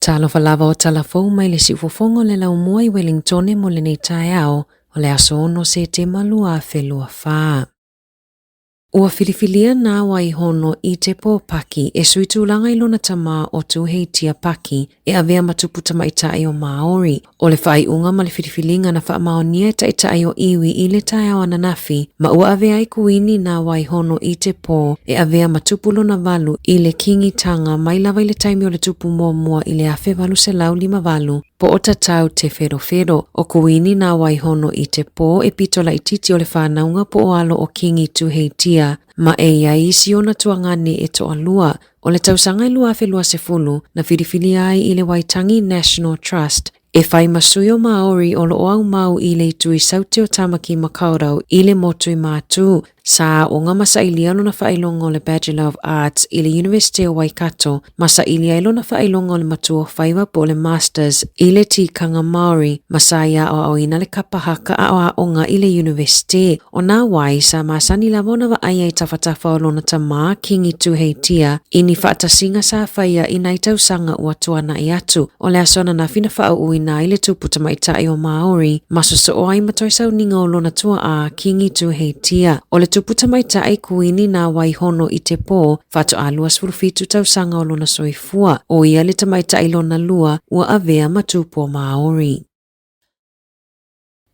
Talofa lava o tala fou mai le siufofoga o le laumua i Wellingtone mo lenei taeao o le aso 6 Setema 2024. Ua filifilia nā Waihono i Te Pō Paki e sui tulaga i lona tamā o Tūheitia Paki e avea ma tupu tamaitai o Māori. O le faaiuga ma le filifiliga na faamaonia e taitai o iwi i le taeao ananafi ma ua avea ai Kuini nā Waihono i Te Pō e avea ma tupu lona valu i le Kīngitanga mai lava i le taimi o le tupu muamua i le 1858 po o Tatau Te Wherowhero. O Kuini nā Waihono i Te Pō e pito laitiiti o le whānaunga po o alo o Kīngi Tūheitia ma e i ai isi ona tuagane e toalua. O le tausaga e 2020 na filifilia ai i le Waitangi National Trust e whai ma sui o Māori o loo au mau i le itu i saute o Tamaki Makaurau i le motu i Mātū. Sa aoga ma sailia lona faailoga o le Bachelor of Arts i le University o Waikato ma saili ai lona faailoga o le matua o faiva po o le Masters i le Tikanga Māori ma sa i aoaoina le kapa haka a o aoga i le University. O nā wai sa masani lava ona vaaia i tafatafa o lona tamā Kingi Tuheitia i ni faatasiga sa faia i nai tausaga ua tuanai atu. O le aso ananafi na faauuina ai le tupu tamaitai o Māori ma sosoo ai ma toe sauniga o lona tuaʻā Kingi Tuheitia. O le tupu tamaitai Kuini nā Waihono i te pō faatoa 27 tausaga o lona soifua. ʻO ia le tamaitai lona lua ua avea ma tupu o Māori.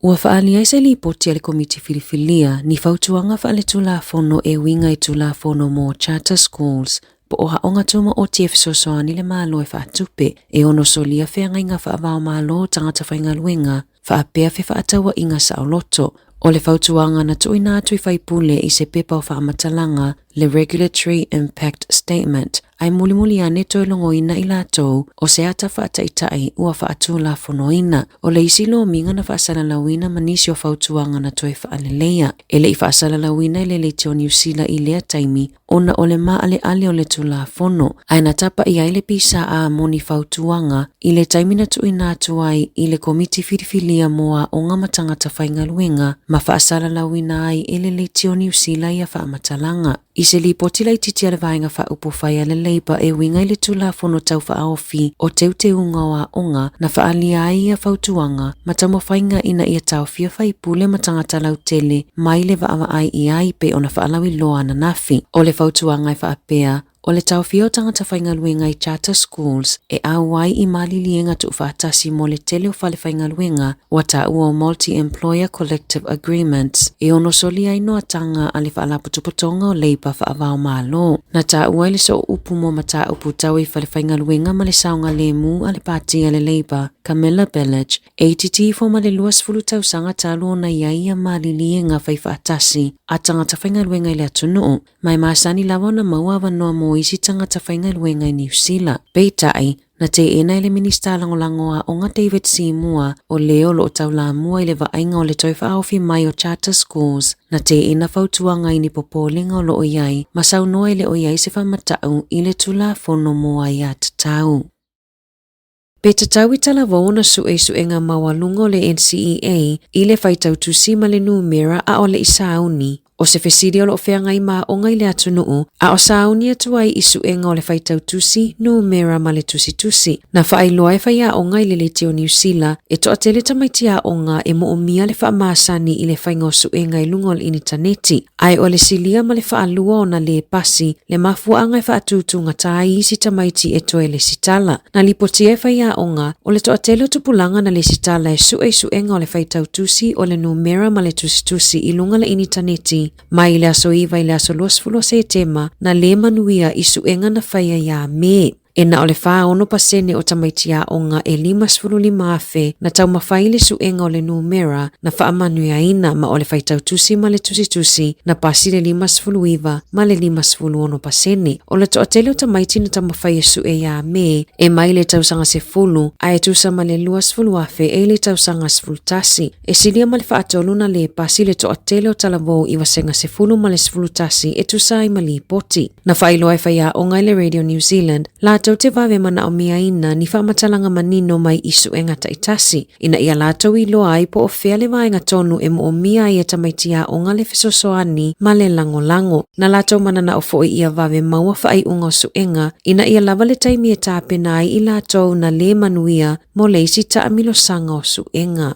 Ua faaali ai se lipoti a le Komiti Filifilia ni fautuaga faaletulafono e uiga i Tulafono mo Charter Schools po o Aoga Tumaoti e fesoasoani le Malo e faatupe e ono solia feagaiga faava-o-Malo o tagata faigaluega faapea fefaatauaiga saoloto. O le fautuaga na tuuina atu i faipule i se pepa o faamatalaga le Regulatory Impact Statement, ae mulimuli ane toe logoina i latou o se ata faataitai ua faatulafonoina. O le isi lomiga na faasalalauina ma nisi o fautuaga na toe faaleleia, e le i faasalalauina e le Leitio Niu Sila i lea taimi ona o le maaleale o le Tulafono, ae na tapa i ai le PSA mo ni fautuaga i le taimi na tuuina atu ai i le Komiti Filifilia mo Aoga ma Tagata Faigaluega ma faasalalauina ai e le Leitio Niu Sila ia faamatalaga. I se lipoti laitiiti a le Vaega Faaupufai a le Labour e uiga i le Tulafono Tau Faaofi o Teuteuga o Aoga na faaalia ai ia fautuaga ma taumafaiga ina ia taofia faipule ma tagata lautele mai le vaavaai i ai pei ona faalauiloa ananafi. O le fautuaga e faapea, o le taofia o tagata faigaluega i charter schools e auai i maliliega tuufaatasi mo le tele o fale faigaluega ua taua o Multi-Employer Collective Agreements e ono soli ai noataga a le Faalapotopotoga o Leipa Faava-o-Malo. Na taua ai le sooupu mo mataupu tau i fale faigaluega ma le saogalemu a le Pati a le Labour, Camilla Bellage, e itiiti ifo ma le 20 tausaga talu ona i ai ia maliliega faifaatasi a tagata faigaluega i le atunuu, ma e masani lava ona maua avanoa mo isi tagata faigaluega i Niu Sila. Peitai, na teena e le Minisita Lagolago o Aoga David Seymour o le o lo o taulamua i le vaaiga o le toe faaofi mai o charter schools, na teena fautuaga i ni popolega o lo o i ai ma saunoa e le o i ai se faamatau i le Tulafono mo Aiatatau. Pe tatau i talavou ona sue i suega maualuga o le NCEA i le faitau tusi ma le numera a o le i sauni. O se fesili o lo o feagai ma aoga i le atunuu, a o sauni atu ai i suega o le faitau tusi, numera ma le tusitusi. Na faailoa e faiaoga i le Leitio Niu Sila e toatele tamaiti aoga e moomia le faamasani i le faiga o suega i luga o le initaneti. Ae o le silia ma le faalua ona lē pasi le mafuaaga e faatutugata ai isi tamaiti e toe lesitala. Na lipotia e faiaoga, o le toatele o tupulaga na lesitala e sue i suega o le faitau tusi o le numera ma le tusitusi i luga le initaneti mai le aso 9 i le aso 20 o Setema na lē manuia i suega na faia iā Me. E na o le 46% o tamaiti aoga e 55,000 na taumafai i le suega o le numera na faamanuiaina ma o le faitau tusi ma le tusitusi na pasi le 59 ma le 56%. O le toatele o tamaiti na taumafai e sue iā Me e mai le tausaga 10 a e tusa ma le 20,000 e i le tausaga 11. E silia ma le faatolu na lē pasi le toatele o talavou i vasega 10 ma le 11 e tusa ai ma lipoti. Na faailoa e faiaoga i le Radio New Zealand, latou latou te vave manaomiaina ni faamatalaga manino mai i suega taitasi, ina ia latou iloa ai po o fea le vaega tonu e moomia ai e tamaiti aoga le fesoasoani ma le lagolago. Na latou mananao foi ia vave maua faaiuga o suega ina ia lava le taimi e tapena ai i latou na le manuia mo le isi taamilosaga o suega.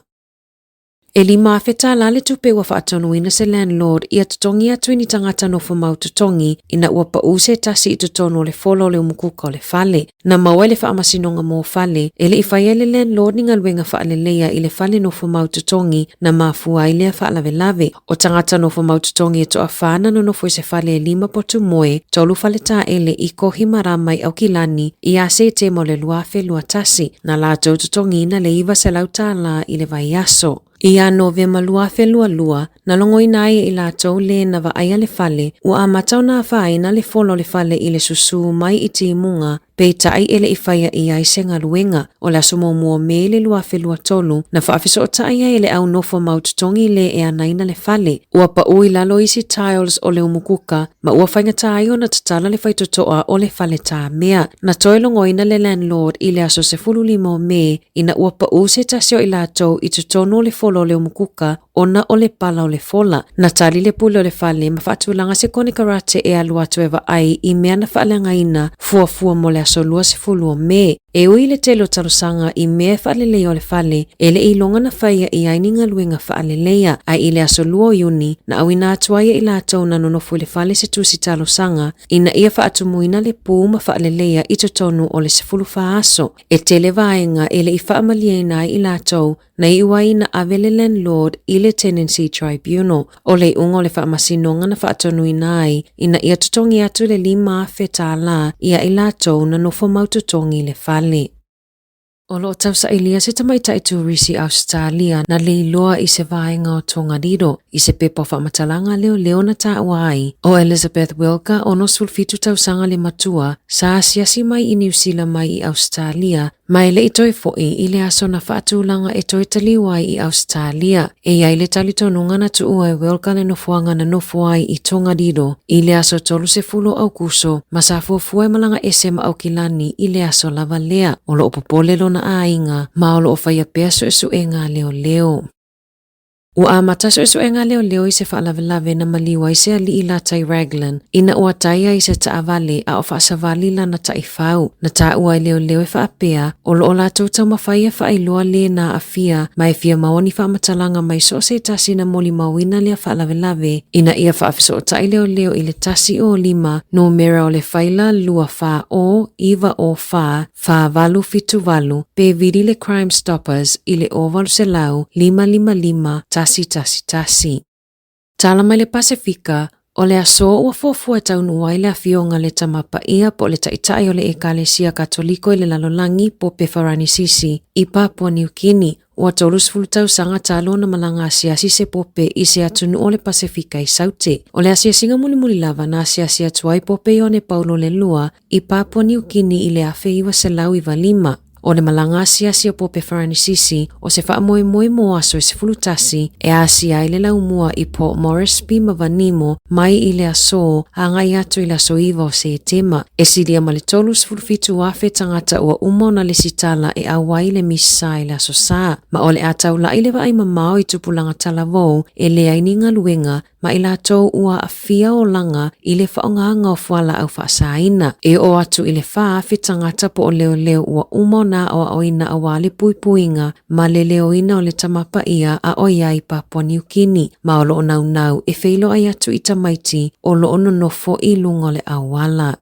E $5,000 le tupe ua faatonuina se landlord ia totogi atu i ni tagata nofomau totogi ina ua pau se tasi i totonu o le fola o le umukuka o le fale. Na maua e le Faamasinoga mo Fale e le i faia e le landlord ni galuega faaleleia i le fale nofomau totogi na mafua ai lea faalavelave. O tagata nofomau totogi e toafa na nonofo i se fale e 5 potu moe, 3 fale taele i Kohimarama i Aukilani ia Setema o le 2021, na latou totogiina le $900 i le vaiaso. Ia Novema 2022, na logoina ai e i latou le na vaaia le fale, ua amata ona afaina le fola o le fale i le susū mai i timuga, peitai e le i faia i ai se galuega. O le aso muamua o Me i le 2023, na faafesootai ai e le au nofo mau totogi le e anaina le fale. Ua pau i lalo isi tiles o le umukuka, ma ua faigata ai ona tatala le faitotoa o le fale tamea. Na toe logoina le landlord i le aso 15 o Me ina ua pau se tasi o i latou i totonu o le fola o le umukuka ona o le pala o le fola. Na tali le pule o le fale ma faatulaga se konekarate e alu atu e vaai i mea na faaleagaina fuafua mo le aso 20 o Me. E ui i le tele o talosaga i mea e faaleleia o le fale, e le i iloga na faia i ai ni galuega faaleleia, ae i le aso 2 o Iuni, na auina atu ai e i latou na nonofo i le fale se tusi talosaga ina ia faatumuina le pu ma faaleleia i totonu o le 14 aso. E tele vaega e le i faamalieina ai i latou na iu ai ina ave le landlord i le Tenancy Tribunal. O le iuga o le faamasinoga na faatonuina ai ina ia totogi atu le $5,000 ia i latou na nofo mau totogi i le fale. O lo o tausailia se tamaitai turisi Ausetalia na leiloa i se vaega o Tongariro i se pepa o faamatalaga leoleo na taua ai o Elizabeth Wilka, 67 tausaga le matua, sa asiasi mai i Niu Sila mai i Ausetalia ma e le i toe foi i le aso na faatulaga e toe taliu ai i Ausetalia. E i ai le talitonuga na tuua e Wilka le nofoaga na nofo ai i Tongariro i le aso 30 o Aukuso ma sa fuafua e malaga ese ma Aukilani i le aso lava lea. O lo o popole lona aiga ma o lo o faia pea suesuega a leoleo. Ua amata suesuega a leoleo i se faalavelave na maliu ai se alii latai Raglan ina ua tai ai i se taavale a o faasavali lana taifau. Na taua e leoleo e faapea, o lo o latou taumafai e faailoa le na aafia ma e fia maua ni faamatalaga mai so o se tasi na molimauina lea faalavelave ina ia faafesootai leoleo i le 105 numera o le faila 2 4 0 9 0 4 4878 pe vili le Crime Stoppers i le 0800 555 111. Tala mai le Pasefika, o le aso ua fuafua e taunuu ai le afioga le Tama Paia po o le Taitai o le Ekalesia Katoliko i le lalolagi, Pope Faranisisi, i Papua Niu Kini. Ua 30 tausaga talu ona malaga asiasi se pope i se atunuu o le Pasefika i Saute. O le asiasiga mulimuli lava na asiasi atu ai Pope Ioane Paulo le Lua i Papua Niu Kini i le 1995. O le malaga asiasi o Pope Faranisisi o se faamoemoe mo aso e 11 e asia ai le laumua i Port Moresby ma Vanimo mai i le aso agai atu i le aso 9 o Setema. E silia ma le 37,000 tagata ua uma ona lesitala e auai i le misa i le aso Sa, ma o le a taulai le vaai mamao i tupulaga talavou e leai ni galuega ma i latou ua aafia olaga i le faaaogaina o fualaau faasaina. E oo atu i le 4,000 tagata po o leoleo ua uma ona aoaoina aua le puipuiga ma le leoina o le Tama Paia a o i ai i Papua Niu Kini, ma o lo o naunau e feiloai atu i tamaiti o lo o nonofo i luga o le auala.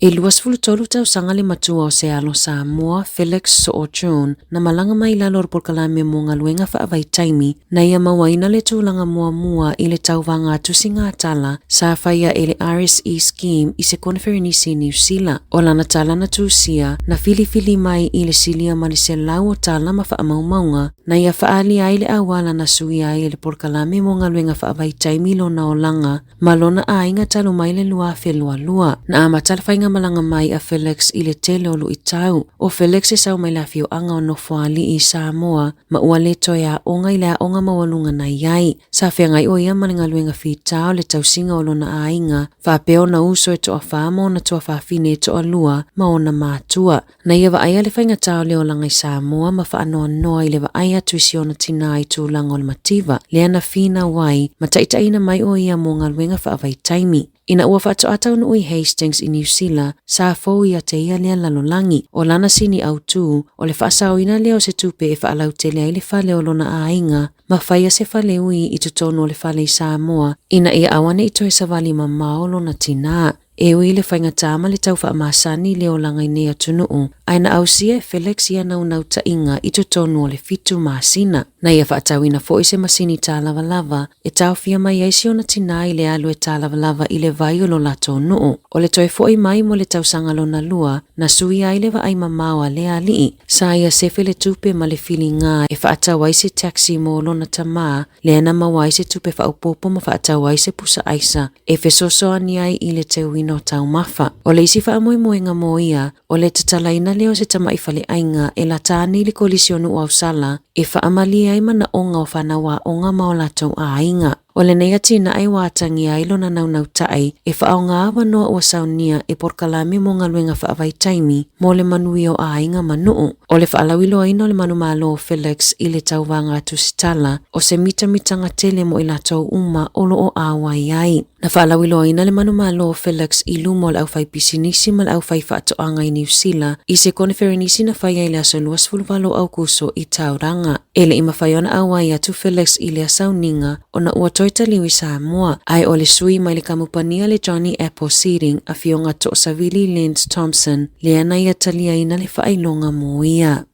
E 23 tausaga le matua o se alo Samoa, Felix So'o June, na malaga mai i lalo o le polokalame mo galuega faavaitaimi, na ia mauaina le tulaga muamua i le tauvaga tusiga tala sa faia e le RSE Scheme i se koneferenisi i Niu Sila. O lana tala na tusia, na filifili mai i le silia ma le 100 o tala ma faamaumauga, na ia faaalia ai le auala na suia ai e le polokalame mo galuega faavaitaimi lona olaga ma lona aiga talu mai le 2022. Na amata le faiga faigamalaga mai a Felix i le tele o luitau. ʻO Felix e sau mai le afioaga o Nofoalii i Samoa ma ua le toe aoga i le aoga maualuga na i ai. Sa feagai ʻo ia ma le galuega fita o le tausiga o lona aiga, faapea ona uso e toafā ma ona tuafafine e toalua ma ona matua. Na ia vaaia le faigata o le olaga i Samoa ma faanoanoa i le vaai atu i si ona tinā i tulaga o le mativa, lea na finau ai ma taitaiina mai ʻo ia mo galuega faavaitaimi. Ina ua faatoa taunuu i Hastings i Niu Sila, sa fou ia te ia lea lalolagi. ʻO lana sini autu, o le faasaoina lea o se tupe e faalautele ai le fale o lona aiga ma faia se faleui i totonu o le fale i Samoa ina ia auaneʻi toe savali mamao lona tinā. E ui i le faigata ma le tau faamasani i le olaga i nei atunuu, ae na ausia e Felix ia naunautaiga i totonu o le fitu masina. Na ia faatauina foi se masini tālavalava e taofia mai ai si ona tinā i le alu e tālavalava i le vai o lo latou nuu. O le toe foʻi mai mo le tausaga lona lua, na suia ai le vaai mamao a lea alii. Sa ia sefe le tupe ma le filiga e faatau ai se taxi mo lona tamā, lea na maua ai se tupe faaopoopo ma faatau ai se pusa aisa e fesoasoani ai i le teuina o taumafa. O le isi faamoemoega mo ia, o le tatalaina lea o se tamaʻi faleaiga e lata ane i le Kolisi o Nuu Ausala e faamalie ai manaoga o fanau aoga ma o latou aiga. O lenei atinae ua atagia ai lona naunautaʻi e faaaoga avanoa ua saunia e polokalame mo galuega faavaitaimi mo le manuia o aiga ma nuu. O le faalauiloaina o le manumalo o Felix i le tauvaga a Tusitala, o se mitamitaga tele mo i latou uma o lo o auai ai. Na faalauiloaina le manumalo o Felix i luma o le aufaipisinisi ma le aufaifaatoaga i Niu Sila i se koneferenisi na faia i le aso 28 o Aukuso i Tauranga. E le i mafai ona auai atu Felix i lea sauniga ona ua toe taliu i Samoa, ae o le sui mai le kamupani a le Johnny Apple Seeding, afioga Toosavili Lens Thompson, lea na ia taliaina le faailoga mo ia.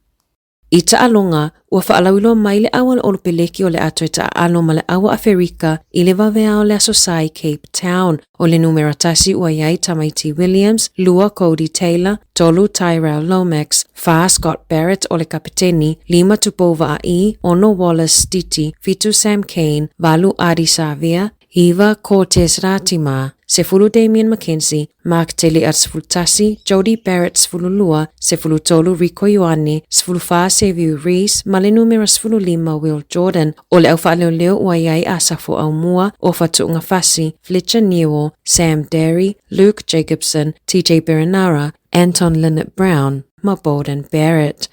I taaloga, ua faalauiloa mai le auala olopeleki o le a toe taaalo ma le aua Aferika i le vaveao o le Aso Sa i Cape Town. ʻO le numera tasi ua i ai Tamaiti Williams, lua Codie Taylor, tolu Tyrell Lomax, fā Scott Barrett o le kapeteni, lima Tupou Vaa'i, ono Wallace Stiti, fitu Sam Cane, valu Ardie Savea, iva Cortez Ratima, sefulu Damian McKenzie, Mark Tele'a 11, Jodie Barrett 12, 13 Rieko Ioane, 14 Seviu Reece ma le numera 15 Will Jordan. ʻO le au faaleoleo ua i ai Asafo Aumua, Ofa Tu'ungafasi, Fletcher Newell, Sam Darry, Luke Jacobson, TJ Perenara, Anton Lienert-Brown ma Beauden Barrett.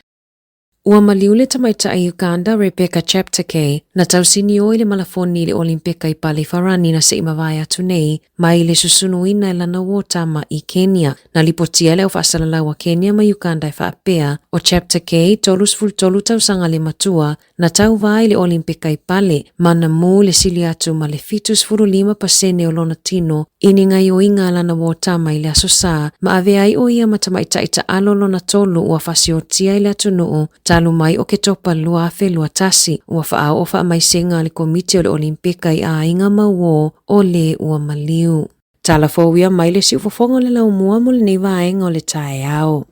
Ua maliu le tamaitai Uganda Rebecca Cheptegei na tausinio i le malafoni i le Olimpeka i Pale Farani na seʻi mavae atu nei mai le susunuina e lana uō tama i Kenya. Na lipotia e le au faasalalau a Kenya ma Uganda e faapea, ʻo Cheptegei, 33 tausaga le matua, Na tauva i le Olimpika i Pale, ma na mū le sili atu ma le 75% o lona tino i ni gaioiga a lana uō tama i le Aso Sa, ma avea ai ʻo ia ma tamaitai taʻalo lona tolu ua fasiotia i le atunuu talu mai Oketopa 2021. Ua faaoo faamaisega a le Komiti o le Olimpika i aiga ma uō o lē ua maliu. Tala fou ia mai le siufofoga o le laumua mo lenei vaega o le taeao.